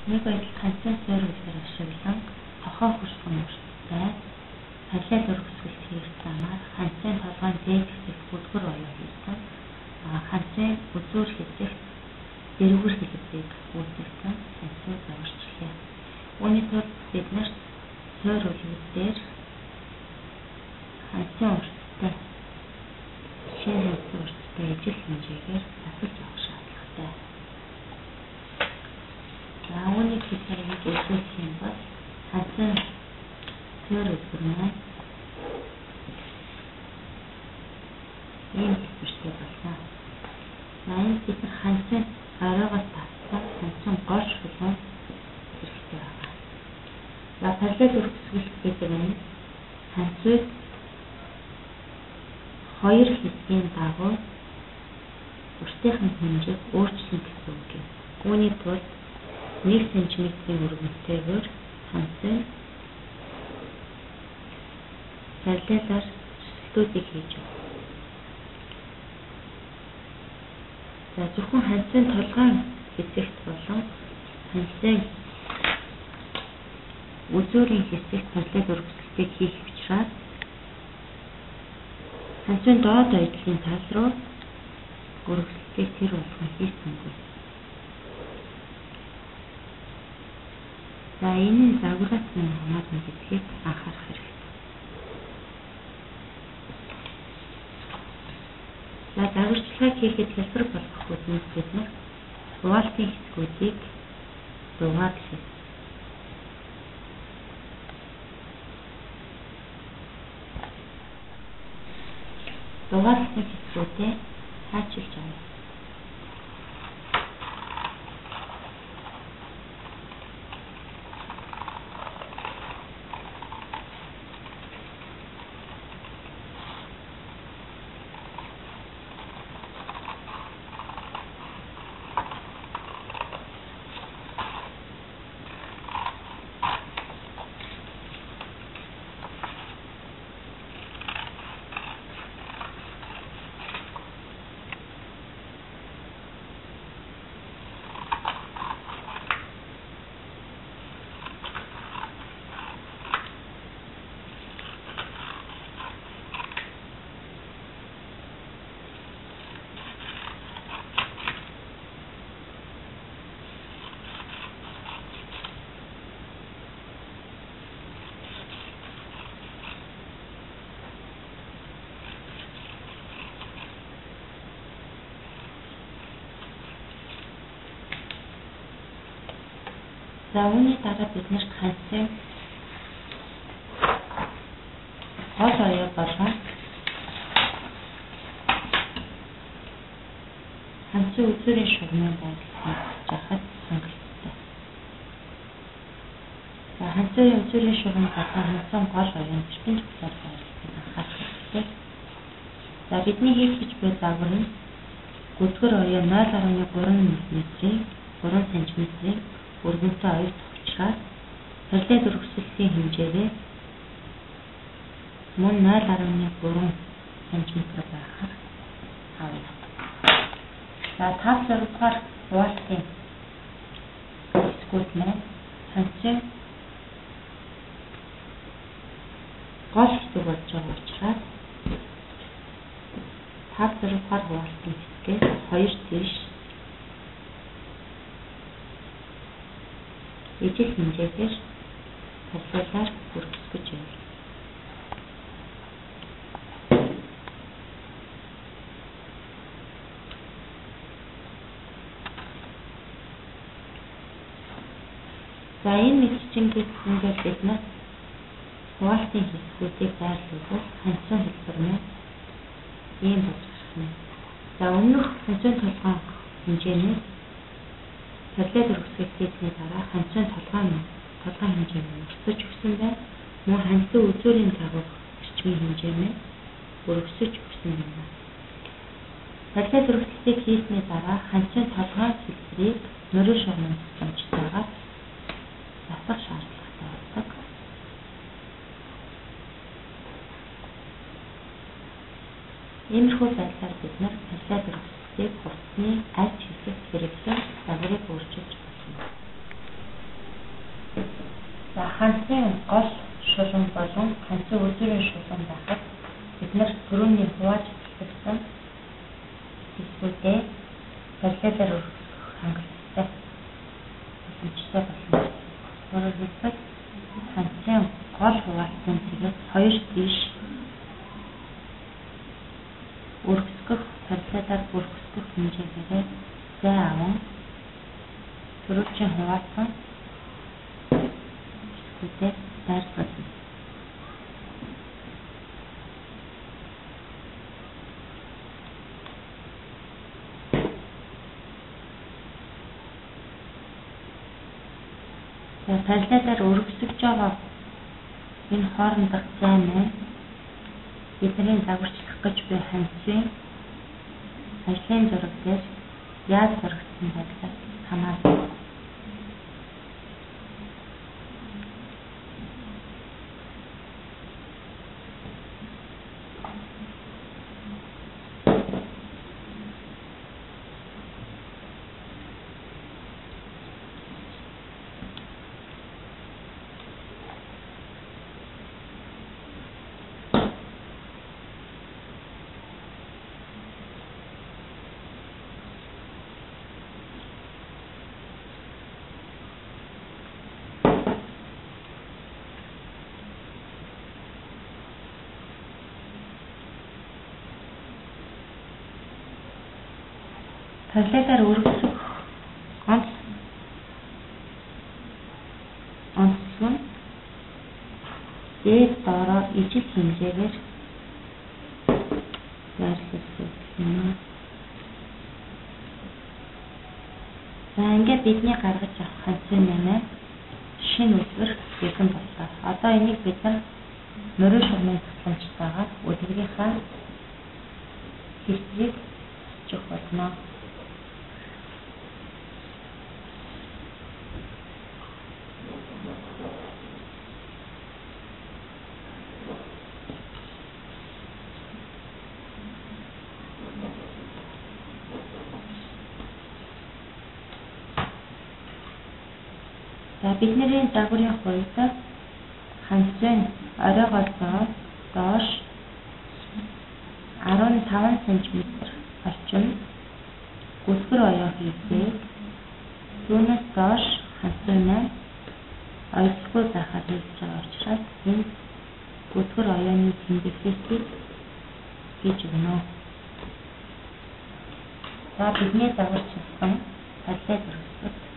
Нэг аялалд ханцын суурь үлгэр ашиглан тохой хөрсөн урттай параллел өргөсгөлт хийх замаар ханцын толгойн дээд хэсэгт бүдгэр оюу хийсэн, ханцын үзүүр хэсэгт дэрвгэр хэлбэрийг үүсгэсэн ханцыг загварчлаа. Үүний тулд бид нарт суурь үлгэр дээр ханцын урттай шинэ ханцын урттай ижил хэмжээгээр засалж авах шаардлагатай. За үүнийг бид нар ингэж үзүүлэх юм бол ханцын суурь үлгэр маань ийм хэлбэртэй болно. За энд бид нар ханцын оройгоос татсан ханцын гол шулуун хэрэгтэй байгаа. За параллел өргөсгөлт гэдэг нь ханцыг хоёр хэсгийн дагуу уртын хэмжээг өөрчилнө гэсэн үг юм. Үүний тулд 1 см-ийн өргөнтэйгээр ханцын параллелаар төсөлтүүдийг хийж байна. За зөвхөн ханцын толгойн хэсэгт болон ханцын үзүүрийн хэсэгт параллел өргөсгөлтийг хийх учраас ханцын доод оюутлын тал руу өргөсгөлтийг тэр болгон хийсэнгүй. За энэ нь загвараас мөн хамаарна гэдгийг анхаарах хэрэгтэй. За загварчилгааг хийхэд хэлбэр болгох үүднээс бид нар хуваалтын хэсгүүдийг дугаарлая. Дугаарласан хэсгүүдээ хаачилж авъя. За үүний дараа бид нарт ханцын гол оюу болон ханцын үзүүрийн шугамын байрлал сонгож авахад хангалттай. За ханцын үзүүрийн шугам болон ханцын гол оюун перпендикуляр байрлалыг анхаарах хэрэгтэй. За бидний хийх гэж буй загвар нь гүдгэр оюу 0.3 мм-ийн 3 см-ийн өргөнтэй оюутах учраас параллел өргөсгөлийн хэмжээгээ мөн 0.3 см байхаар авъя. За 5 6 дугаар хуваалтын хэсгүүд маань ханцын гол хэсэг болж байгаа учраас 5 6 дугаар хуваалтын хэсгээс 2 тийш ижил хэмжээгээр параллелаар өргөсгөж явна. За энэ мэтчингээр ингээд бид нар хуваалтын хэсгүүдийг байрлуулбал ханцын хэлбэр маань ийм болж гарах нь. За өмнөх ханцын толгойн хэмжээнээс параллел өргөсгөлт хийсний дараа ханцын толгойн хэмжээ нь өргөсөж өгсөн байна. Мөн ханцын үзүүрийн дагуух эрчмийн хэмжээ нь өргөсөж өгсөн байна. Параллел өргөсгөлтийг хийсний дараа ханцын толгойн хэлбэрийг морин шугамын тусламжтайгаар засах шаардлагатай болдог. Иймэрхүү байдлаар бид нар параллел өргөсгөлтийг хувцсны аль ч хэсэгт хэрэглэн загварыг өөрчилж болно. За хансын гол шулуун болон хансын үзүүрийн шулуун байхад бид нар түрүүний хувааж төлөвлөсөн хэсгүүдээ параллелээр өргөсгөх хангалттай боломжтой болно. Өөрөөр хэлбэл хансын гол хуваалтын цэгээс хоёр тийш өргөсгөх параллелаар өргөсгөх хэмжээгээр зай аван түрүүчийн хуваасан хэсгүүдээ байрлуулна. За параллелаар өргөсөж байгаа энэ хоорондох зай маань бидний загварчлах гэж буй ханцын ажлын зураг дээр яаж зурагдсан байдлаас хамаарна. Параллелаар өргөсөх гол онцлог нь дээд доороо ижил хэмжээгээр байрлуулсан юм. За ингээд бидний гаргаж авах ханцын маань шинэ үлгэр бэлэн боллоо. Одоо энийг бид нар морин шугамын тусламжтайгаар үлгэрийнхаа хэлбэрийг засчих болно. За бидний загварын хувьд ханцын оройгоос доош 15 см орчим гүсгэр оёо хийлгээд түүнээс доош ханцын маань оёлгүй байхаар хийж байгаа учраас энэ гүсгэр оёоны тэмдэглэлтийг хийж өгнө. За бидний загварчилсан параллел өргөсгөлт